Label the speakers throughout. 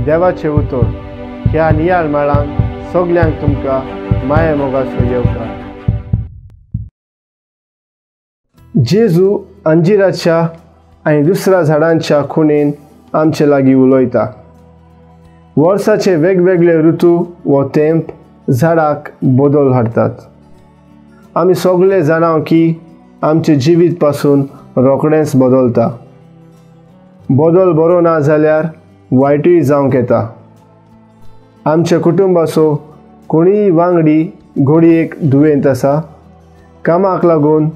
Speaker 1: देवाचें उतर ह्या नियाळ मेळान सगल्यांक तुमकां माये मोगाचो येवकार. जेजू अंजिराच्या आनी दुसऱ्या झाडांच्या खुणेन आमचे लागीं उलयता. वर्साचे वेगवेगळे ऋतू व तेंप झाडाक बदल हाडटात. आमी सगळे जाणाव की आमचें जिवीत पासून रोखडेंच बदलता. बदल बरो ना जाल्यार वायटूय जावंक येता. आमच्या कुटुंबाचो कोणीय वांगडी घडयेक दुयेंत आसा, कामाक लागून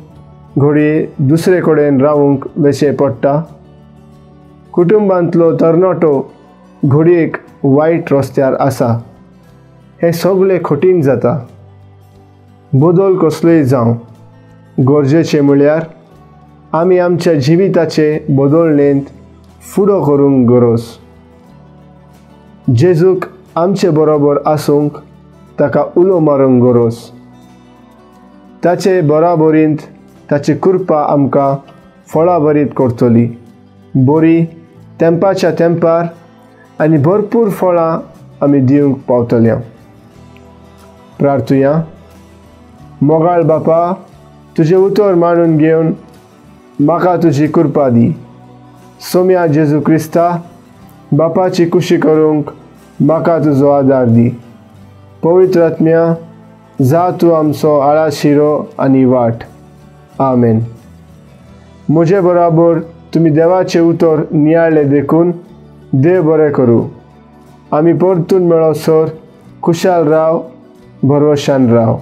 Speaker 1: घडये दुसरे कडेन रावूंक वचचें पडटा. कुटुंबांतलो तरणाटो घडयेक वायट रस्त्यार आसा. हें सगळें कठीण जाता. बदल कसलोय जावं, गरजेचें म्हळ्यार आमी आमच्या जिविताचे बदलणेंत फुडो करूंक गरज. जेजूक आमचे बरोबर आसूंक ताका उलो मारूंक गरज. ताचे बराबरींत ताची कृपा आमकां फळां भरीत करतली. बरी तेंपाच्या तेंपार आनी भरपूर फळां आमी दिवंक पावतले. प्रार्थुया. मोगाळ बापा, तुजें उतर मानून घेवन म्हाका तुजी कृपा दी. सोम्या जेजू क्रिस्ता, बापाची खुशी करूंक म्हाका तुजो आदार दी. पवित्र आत्म्या, जा तूं आमचो आळाशिरो आनी वाट. आमेन. म्हजे बराबर तुमी देवाचें उतर नियाळ्ळें देखून देव बरें करूं. आमी परतून मेळसर खुशाल राव, भरवशान राव.